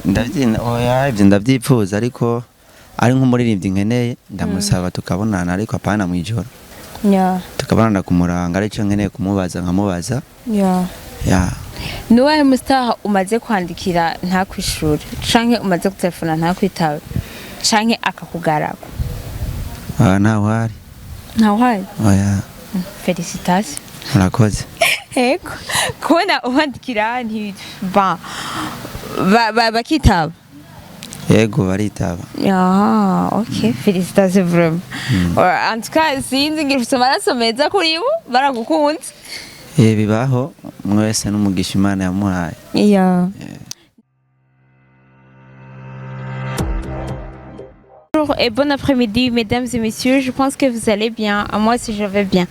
Oya, ibyo ndabyipfuza, ariko ari nk'umuririmbyi nkeneye ndamusaba tukabonana, ariko apana mw'ijoro. Tukabonana ku murango, aricyo nkeneye kumubaza nkamubaza. Ya. Ni uwahe mustar umaze kwandikira ntakwishure, canke umaze gutelefona ntakwitabe, canke akakugaragwa? Ah, ntawe uhari. Ntawuhari? Oya. Félicitations. Murakoze. Ego, kubona ubandikira nti ba bakitaba. Yego, baritaba. Ah, ok, félicitations vraiment. En tout cas, sinzi, ngira ufite amaraso meza kuri bo, baragukunze. Eh, bibaho, umwe wese n'umugisha Imana yamuhaye. Yeah. Bonjour et bon après-midi, mesdames et messieurs. Je pense que vous allez bien. Moi aussi, je vais bien.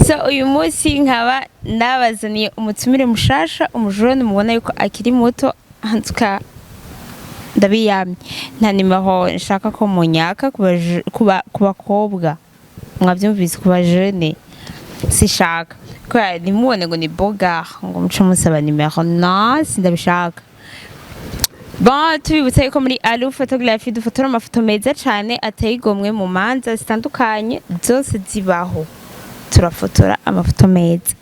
So, uyu munsi nkaba nabazaniye umutumire mushasha, umujone mubona yuko akiri muto. En tout cas, ndabiyamye. Nta nimero nshaka ko munyaka ku bakobwa. Mwabyumvise, ku bajene. Sishaka. Kubera ntimubone ngo ni bogar, ngo muce musaba nimero. No, sindabishaka. Bon, tubibutsa yuko muri Alu Photography dufotora amafoto meza cyane ateye igomwe mu manza zitandukanye zose zibaho. Turafotora amafoto meza.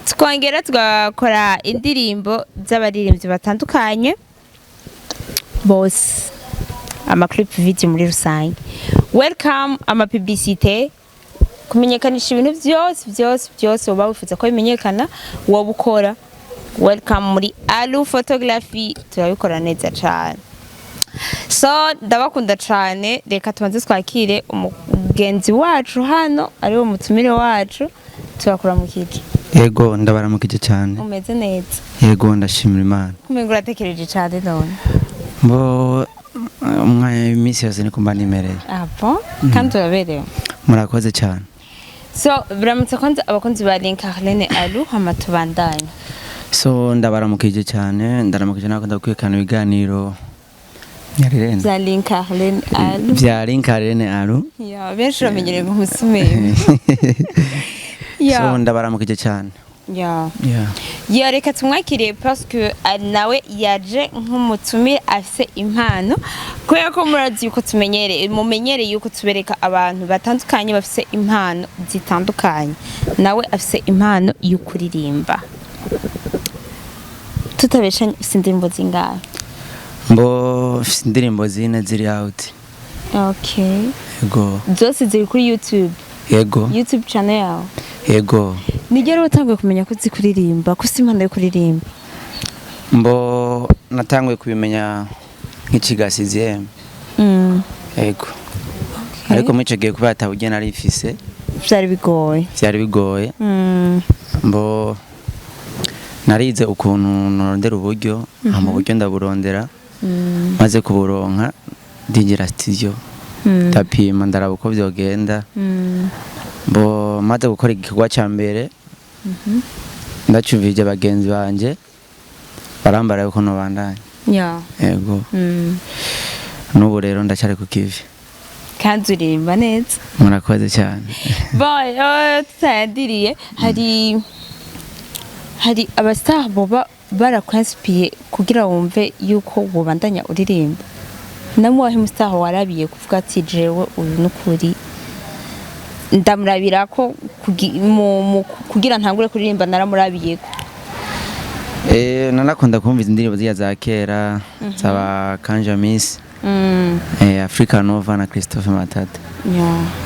Twongera tugakora indirimbo z'abaririmbyi batandukanye bose. Ama clip video muri rusange. Welcome, ama publicité, kumenyekanisha ibintu byose byose byose uba wifuza ko bimenyekana wowe ukora. Welcome muri Alu Photography, turabikora neza cyane. So ndabakunda cyane. Reka tubanze twakire umugenzi wacu hano, ariwe mutumire wacu. Tubakuramukije. Yego, ndabaramukije cyane. Umeze neza? Yego, ndashimira Imana. Kumenga uratekereje cyane none. Mbo umwanya iminsi yose niko mba nimereye. Ah bon, kandi uraberewe. Murakoze cyane. So biramutse kwanza abakunzi ba Link Arlene Alu, hama tubandanye. So ndabaramukije cyane, ndaramukije nakunda kwikana ibiganiro Nyarirene Bya Link Arlene Alu. Bya Link Arlene Alu. Ya, benshi bamenyereye nk'umusumeri. So ndabaramukije cyane. Yeah. Ya, reka tumwakiriye parce que nawe yaje nk'umutumire afise impano, kubera ko murazi yuko tumenyereye, mumenyereye yuko tubereka abantu batandukanye bafise impano zitandukanye. Nawe afise impano yo kuririmba. Tutabeshanye, ufise indirimbo zingahe? Mbo mfise indirimbo zine ziri out. Yego. Zose ziri kuri YouTube? Yego. YouTube channel yawe? Yego. Nigera watanguye kumenya ko uzi kuririmba, ko ufise impano yo kuririmba? Mbo natanguye kubimenya nk'ikiga sixième. Yego, ariko muri ico gihe kubera atabugeni nari mfise, Vyari bigoye. vyari bigoye. Mbo narize ukuntu norondera uburyo, hama uburyo ndaburondera. Maze kuburonka ndinjira studio, ndapima, ndaraba uko vyogenda. Mbo maze gukora igikorwa ca mbere, ndacumvije bagenzi banje, barambara yuko nobandanya. Yego. N'ubu rero ndacyari ku kivi. Kandi uririmba neza. Murakoze cyane. Bon, tutayadiriye, hari abastar boba barakwansipiye kugira wumve yuko wobandanya uririmba. Namwe wahe mustar warabiye kuvuga ati: "Jewe uyu nukuri ndamurabira ko kugira ntangure kuririmba naramurabiyeko"? Nanakunda kumva indirimbo ziriya za kera zaba Kanja Miss, Africa Nova na Christophe Matata.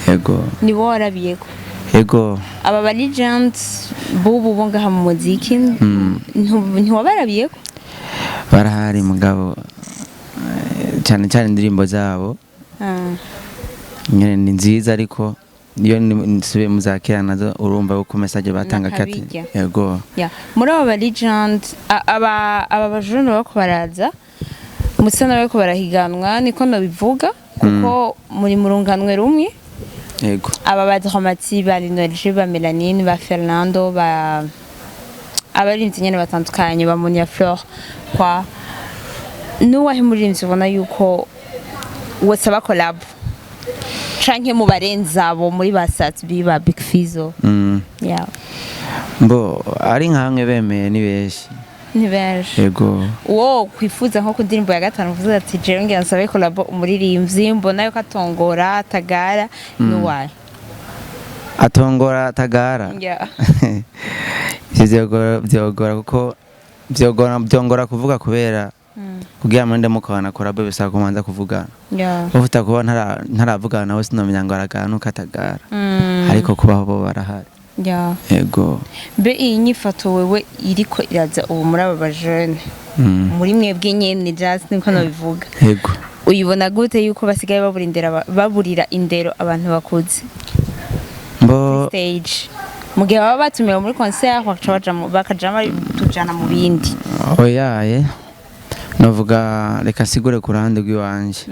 Yego. Nibo warabiyeko? Yego. Aba ba legends bubu bo ngaha mu muziki, ntiwabarabiyeko? Barahari, mugabo cyane cyane indirimbo zabo nyene ni nziza, ariko iyo nsubiye mu za kera nazo urumva uko message batanga kati. Nakabirya. Yego. Ya, muri aba ba legend, aba bajene bariko baraza, musa n'abariko barahiganwa, niko nobivuga, kuko muri mu runganwe rumwe. Yego. Aba ba Dramati, ba Linoji, ba Melanine, ba Fernando, ba abaririmbyi nyene batandukanye, ba Monia Fleur kwa, nuwahe muririmbyi ubona yuko wosaba collab, canke mu barenza abo muri ba Sat-B, ba Big Fizzo? Yeah. Mbo ari nkamwe bemeye ni benshi. Ni benshi. Yego. Uwo kwifuza nko ku ndirimbo ya gatanu uvuze ati: "Jewe ngira nsabe collabo umuririmbyi mbona yuko atongora atagara", n'uwahe? Atongora tagara? Yeah. Ivyo vyogora kuko vyogora, byongora kuvuga kubera kugira ngo mukabana collabo bisaba kumanza kuvugana. Ufuta kuba ntaravugana nawe, sinomenya ngo aragara nuko atagara. Ariko kubaho bo barahari. Yego. Mbe iyi nyifato wewe iriko iraza ubu muri aba bajene, muri mwebwe nyene, just niko nabivuga, uyibona gute yuko basigaye baburira indero abantu bakuze Mbo stage, mu gihe baba batumiwe muri concert, bakaca bakaja tujana mu bindi? Oyaye, novuga reka sigure ku ruhande rw'iwanje.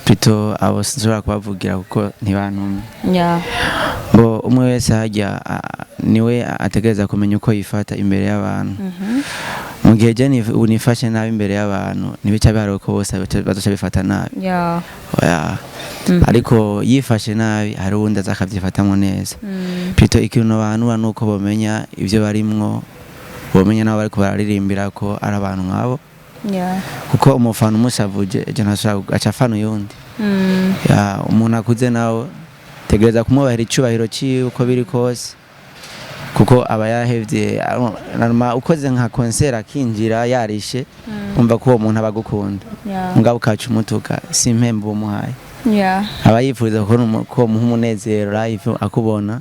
Plutôt abo sinshobora kubavugira kuko ntibantumye. Bo umwe wese hajya niwe ategereza kumenya uko yifata imbere y'abantu. Mu gihe je nifashe nabi imbere y'abantu, ntibica biharuwe ko bose bazoca bifata nabi. Oya. Ariko yifashe nabi, hari uwundi aza akavyifatamwo neza. Plutôt ikintu bahanura nuko bomenya ivyo barimwo, bomenya nabo bariko bararirimbira ko ari abantu nkabo, kuko umufana umushavuje ejo ntashobora aca afana uyundi. Ya, umuntu akuze nawe tegereza kumwubahira icubahiro ciwe uko biri kose, kuko aba yahevye. Normal ukoze nka concert akinjira yarishe, umva ko uwo muntu aba agukunda. Mugabo ukaca umutuka, si impembo umuhaye. Aba yifuza ko umuha umunezero live akubona,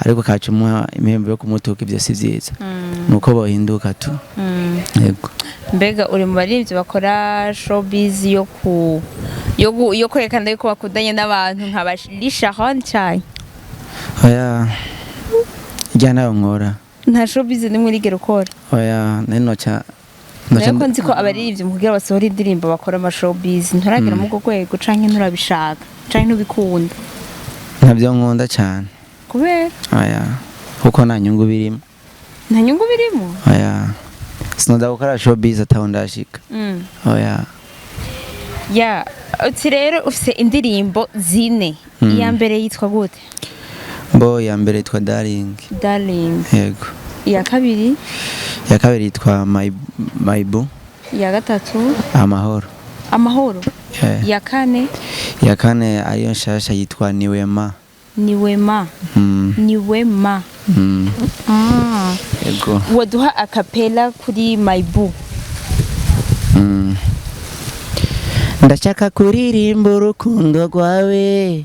ariko ukaca umuha impembo yo kumutuka, ivyo si vyiza. Nuko bohinduka tu. Yego. Mbega uri mu baririmbyi bakora showbiz yo kwerekana yuko bakundanye n'abantu nka ba Sharon cyane? Oya, irya nayo nkora. Nta showbiz nimwe urigera ukora? Oya, nari noca noca. Nayo ko nzi ko abaririmbyi mu kugira basohora indirimbo bakora ama showbiz, nturagera mu urwo rwego canke nturabishaka canke ntubikunda? Ntabyo nkunda cyane. Kubera? Oya, kuko nta nyungu birimo. Nta nyungu birimo? Oya, sinoza gukora showbiz ataho ndashika. Oya. Ya, uti rero ufise indirimbo zine. Iya mbere yitwa gute? Mbo ya mbere yitwa Darling. Darling. Yego. Iya kabiri? Ya kabiri yitwa My Boo. Iya gatatu? Amahoro. Amahoro. Yeah. Iya kane? Ya kane ariyo nshasha yitwa Niwema. Niwema. Niwema. Ah. Yego. Waduha a cappella kuri My Boo? Ndashaka kuririmba urukundo rwawe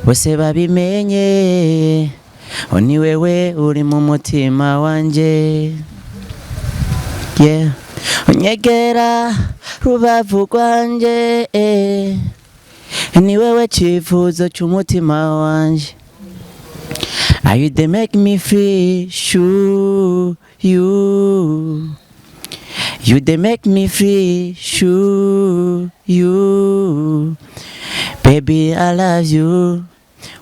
bose babimenye, o ni wewe uri mu mutima wanje, yeah. Unyegera rubavu rwanje, eh. Ni wewe cyifuzo cy'umutima wanje. Are you they make me feel sure you. You they make me feel sure you. Baby, I love you,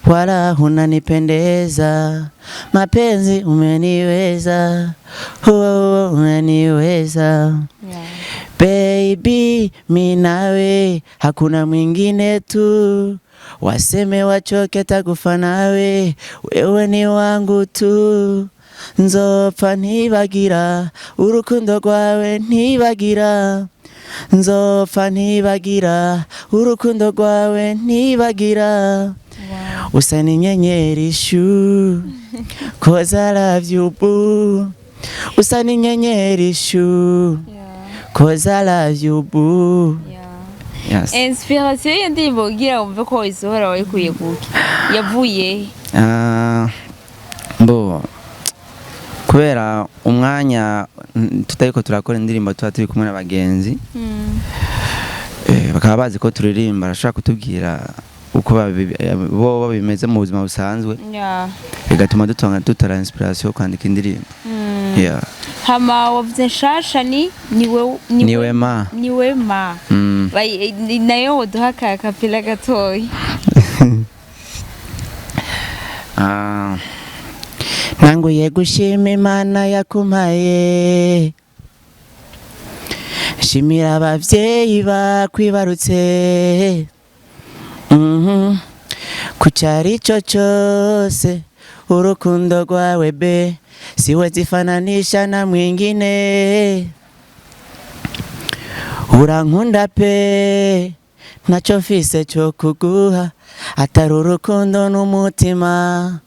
wala unanipendeza, mapenzi umeniweza, oh, unaniweza. Baby, mi nawe hakuna mwingine tu, waseme wachoke, takufa nawe, wewe ni wangu tu. Nzopfa ntibagira urukundo rwawe, ntibagira, nzopfa ntibagira urukundo rwawe, ntibagira. Usa n'inyenyeri shu, 'cause I love you boo. Usa n'inyenyeri shu, 'cause I love you boo. Yes. Inspiration y'iyo ndirimbo kugira wumve ko wayisohora wayikuye kuki? Yavuye he? Ah, bo kubera umwanya tutariko turakora indirimbo, tuba turi kumwe n'abagenzi, bakaba bazi ko turirimba, barashobora kutubwira uko bo bimeze mu buzima busanzwe, bigatuma dutonga dutora inspiration yo kwandika indirimbo. Yeah. Hama wavuze nshasha ni niwe? Ni Wema. Ni Wema. Nayo woduha ka cappella gatoyi? Ah. Nanguye gushima Imana yakumpaye, shimira abavyeyi bakwibarutse. Ku cyari cyo cyose. Urukundo rwawe be siwezi fananisha na mwingine. Urankunda pe, ntacyo mfise cyo kuguha atari urukundo n'umutima.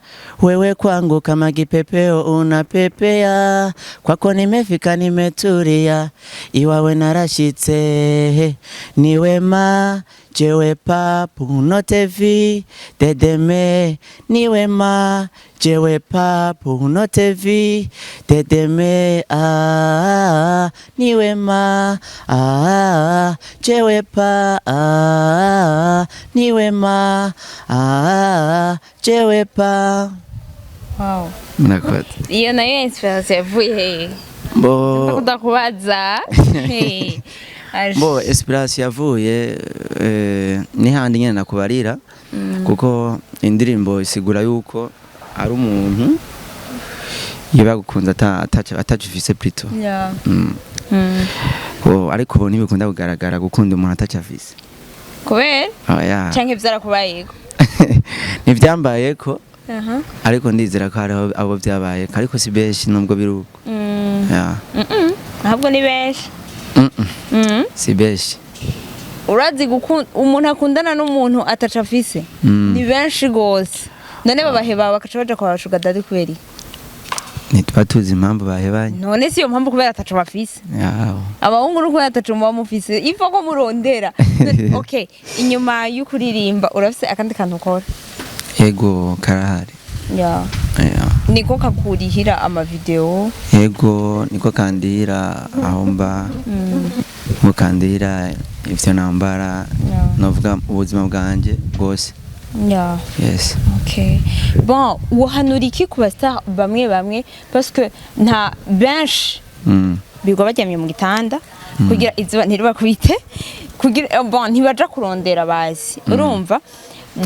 Wewe kwangu kama kipepeo unapepea, kwako nimefika, nimetulia, iwawe narashitse. Niwe ma jewe pa pour notre vie de demain, niwe ma jewe pa pour notre vie de demain. Ah, niwe ma, ah, jewe pa, ah, niwe ma, ah, jewe pa. Wow. Murakoze. Iyo nayo inspiration yavuye hehe? Bo. Ndakunda kubaza. Hey. Aje. Bo, inspiration yavuye ni handi nyene nakubarira, kuko indirimbo isigura yuko ari umuntu iyo bagukunze ataco ufise plutôt. Bo, ariko ubu ntibikunda kugaragara gukunda umuntu ataco afise. Kubera Oya. canke vyarakubayeko? Ntivyambayeko, ariko ndizera ko hariho abo vyabayeko, ariko si benshi nubwo biri uko. Yeah. Ahubwo ni benshi. Si benshi. Urazi umuntu akundana n'umuntu ataco afise ni benshi gose. None babaheba bakaca baja kwa sugar daddy kubera iki? Ntituba tuzi impamvu bahebanye. None si iyo mpamvu, kubera ataco bafise? Yaho. Abahungu no kubera ataco muba mufise, iva ko murondera. Okay, inyuma y'ukuririmba urafise akandi kantu ukora? Ego, karahari. Yeah. Niko kakurihira amavideo? Ego, niko kandira aho mba, niko kandira ivyo nambara. Novuga ubuzima bwanje bwose. Yes. Okay. Bon, wohanura iki ku ba star bamwe bamwe? Parce que nta benshi bigwa baryamye mu gitanda kugira izuba ntiribakubite, kugira bon, ntibaja kurondera bazi. Urumva,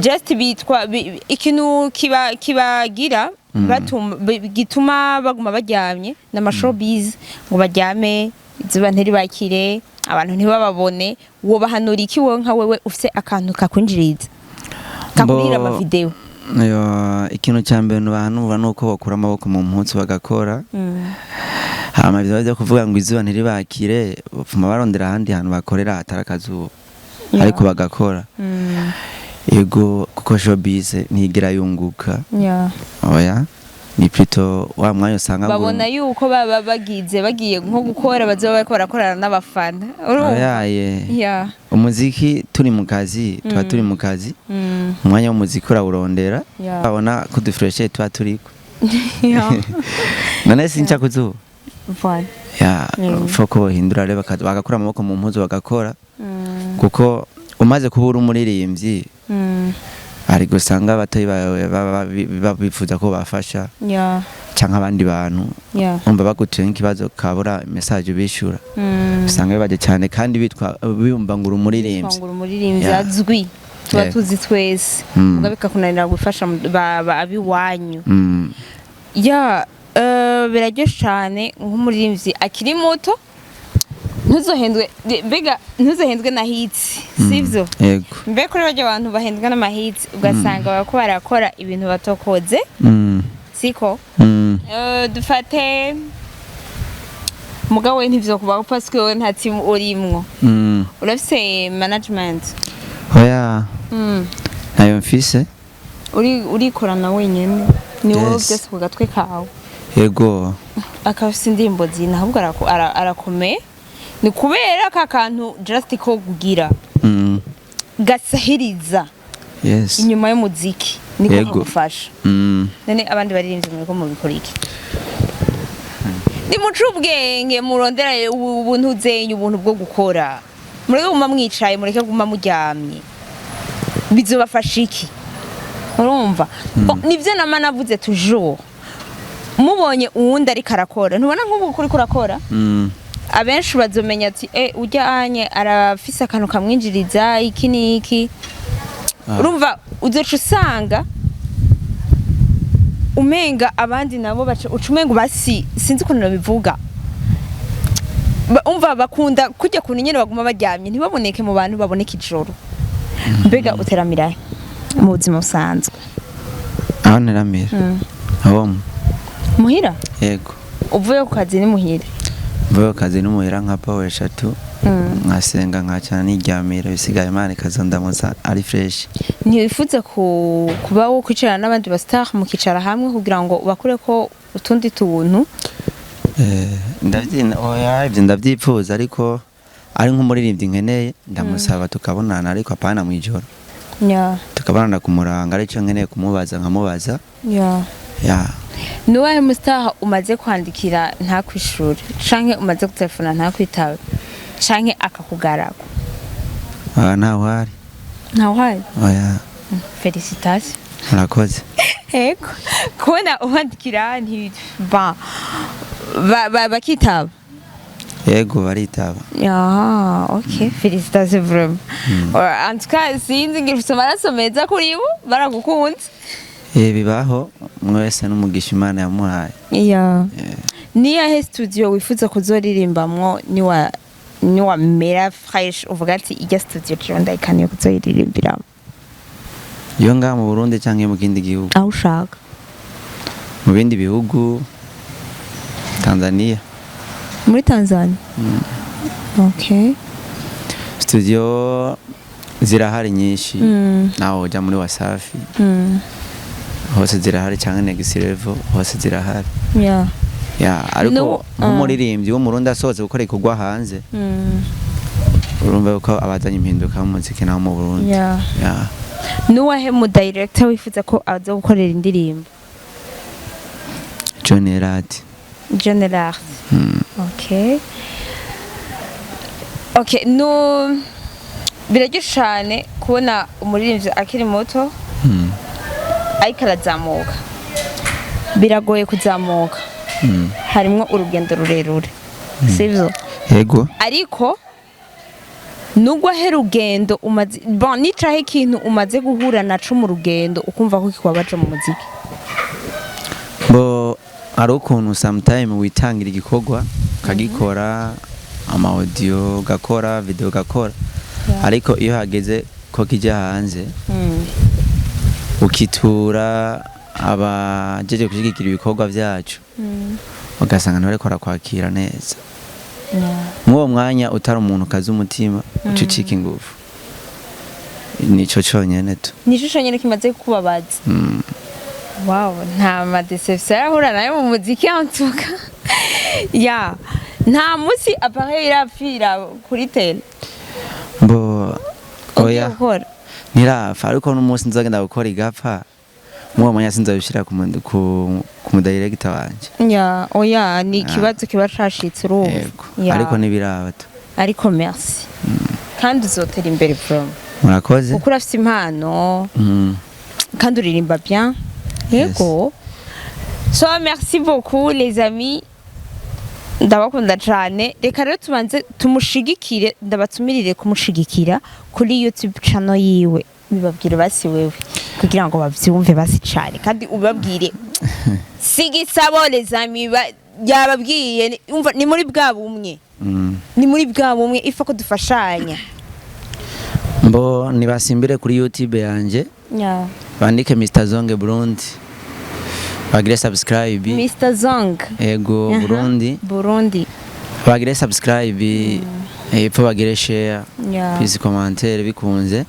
just bitwa ikintu kiba kibagira batuma gituma baguma baryamye n'ama showbiz, ngo baryame izuba ntiribakire, abantu ntibababone. Wobahanura iki wowe, nka wewe ufise akantu kakwinjiriza, kakurira amavideo? Yo, ikintu cya mbere bahanura ni uko bakura amaboko mu mpuzu bagakora. Hama ivyo byo kuvuga ngo izuba ntiribakire, bapfuma barondera ahandi hantu bakorera hatari akazuba, ariko bagakora. Ego, kuko showbiz ntigira yunguka. Oya, ni plutôt wa mwanya usanga ngo- Babona yuko baba bagize bagiye nko gukora, bazoba bariko barakorana n'abafana, urumva? Oya ye. Umuziki turi mu kazi, tuba turi mu kazi. Umwanya w'umuziki urawurondera. Babona ko dufureshe tuba turiko. None sinca kuzuba? Voilà. Ya. Faut ko bohindura rero, bagakura amaboko mu mpuzu bagakora, kuko umaze kuba uri umuririmbyi, hari gusanga abatoyi bawe baba bifuza ko bafasha canke abandi bantu. Umva, bagutuye nk'ikibazo kabura message bishura, usanga bibaje cyane kandi bitwa biyumva ngo uri umuririmbyi. Twangura umuririmbyi azwi, tuba tuzi twese, muga bikakunanira gufasha abiwanyu. Ya, biraryoshe cyane nk'umuririmbyi akiri muto. Ntuzohendwe, mbega ntuzohendwe na hits, sivyo? Yego. Mbe kuri barya abantu bahendwa n'ama hits, ugasanga barako barakora ibintu batokoze, siko? Dufate mugabo we ntivyo parce que wewe nta team urimwo. Urafise management? Oya. Ntayo mfise. Uri urikorana wenyene, ni wowe? Yes. Byose ku gatwe kawe? Yego. Akaba afise indirimbo zina, ahubwo arakomeye, ni kubera ka kantu just ko kugira gasahiriza inyuma y'umuziki, niko kagufasha. None abandi baririmbyi muriko mubikora iki? Nimuce ubwenge, murondera ubuntu zenyu, ubuntu bwo gukora. Mureke kuguma mwicaye, mureke kuguma muryamye. Bizobafasha iki? Urumva? Bon, nivyo nama navuze toujours, mubonye uwundi ariko arakora, ntubona nk'ubu kuriko urakora, abenshi bazomenya ati urya anye arafise akantu kamwinjiriza iki n'iki. Urumva, uzoca usanga umenga abandi nabo baca uca umenga basi, sinzi ukuntu nabivuga. Umva, bakunda kujya kuntu nyene baguma baryamye, ntibaboneke mu bantu, baboneke ijoro. Mbega uteramira mu buzima busanzwe? Aho nteramira? Home. Muhira? Yego. Uvuye ku kazi ni muhira? Mvuye ku kazi n'umuhira nka power eshatu, nkasenga, nkacana, niryamira, bisigaye Imana ikazondamutsa ari fresh. Ntiwifuza kuba wo kwicarana n'abandi ba star, mukicara hamwe kugira ngo bakure ko utundi tuntu? Oya, ibyo ndabyipfuza, ariko ari nk'umuririmbyi nkeneye ndamusaba tukabonana, ariko apana mw'ijoro. Tukabonana ku murango, aricyo nkeneye kumubaza nkamubaza. Ya. Ni uwahe mu star umaze kwandikira ntakwishure, canke umaze gutelefona ntakwitabe, canke akakugaraga? Ah, ntawuhari. Ntawuhari? Oya. Félicitations. Murakoze. Ego, kubona ubandikira nti ba bakitaba. Yego, baritaba. Ah, ok, félicitations vraiment. En tout cas, sinzi, ngira ufite amaraso meza kuri bo, baragukunze. Bibaho, umwe wese n'umugisha Imana yamuhaye. Ni yahe studio wifuza kuzoririmbamwo niwa mera fresh, uvuga ati ijya studio jewe ndayikaniye kuzoyiririmbiramo? Iyo ngaha mu Burundi cyangwa iyo mu kindi gihugu? Aho ushaka. Mu bindi bihugu, Tanzania. Muri Tanzania, okay. Studio zirahari nyinshi. Nawe ujya muri Wasafi, hose zirahari, cyangwa Next Level, hose zirahari. Ya, ariko nk'umuririmbyi w'Umurundi asohotse gukora igikorwa hanze, urumva ko abazanye impinduka mu muziki naho mu Burundi. Ya. Nuwahe mu director wifuza ko aza gukorera indirimbo? John Elarts. John Elarts. Okay, no biraryoshe cyane kubona umuririmbyi akiri muto ariko arazamuka. Biragoye kuzamuka, harimwo urugendo rurerure, sivyo? Yego. Ariko nubwo ahe rugendo umaze, bon, nicaho ikintu umaze guhura naco mu rugendo ukumva ko kikubabaje mu muziki? Bo, hari ukuntu sometime witangira igikorwa, ukagikora, ama audio gakora, video gakora, ariko iyo hageze ko kijya hanze, ukitura abajeje gushyigikira ibikorwa byacu, ugasanga ntibariko barakwakira neza. Mw'uwo mwanya utari umuntu ukaza umutima, uca ucika ingufu. Nico conyene tu. Nico conyene kimaze kukubabaza? Mm. Wow, nta ma déception arahura nayo mu muziki antuka ya nta munsi appareil irapfira kuri tele? Bo, ugiye oya. Gukora? Ntirapfa, ariko n'umunsi nzogenda gukora igapfa, mw'uwo mwanya sinzobishira ku mu director wanje. Ya, oya, ni ikibazo kiba cashitse, urumva. Yego. Ya. Ariko ntibiraba tu. Ariko merci, kandi uzotera imbere from Murakoze. kuko urafise impano kandi uririmba bien. Yego, so merci beaucoup les amis, ndabakunda cyane. Reka rero tubanze tumushigikire, ndabatumirire kumushigikira kuri YouTube channel yiwe. Bibabwire basi wewe kugira ngo bavyumve basi cyane, kandi ubabwire sigisabo les amis, yababwiye umva, ni muri bwa bumwe. Ni muri bwa bumwe ifa ko dufashanya. Mbo nibasimbire kuri YouTube yanje, bandike Mr Zonge Burundi, bagire subscribe. Mr Zong. Ego. Aha. Burundi. Burundi. Bagire subscribe epfo, bagire share, please, commentaire bikunze.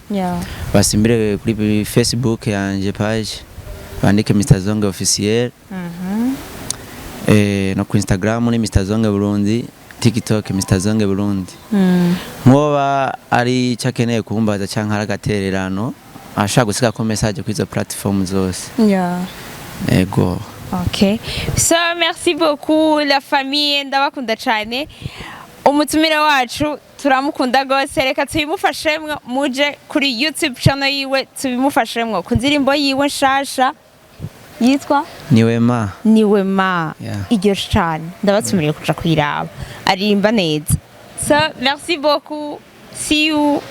Basimbire kuri Facebook yanje page, bandike Mr Zonge officiel. No ku Instagram ni Mr Zonge Burundi, TikTok Mr Zonge Burundi. Mwoba ari icyo akeneye kumbaza cyangwa ari agatererano, ashaka gusiga ko message kuri izo platform zose. Ego. Ok. So, merci beaucoup la famille, ndabakunda cyane. Umutumire wacu turamukunda gose, reka tubimufashemwo, muje kuri YouTube channel yiwe tubimufashemwo ku ndirimbo yiwe nshasha yitwa Niwe ma. Niwe ma. Iryoshe cyane, ndabatumiriye kuja kuyiraba, aririmba neza. So, merci beaucoup. See you.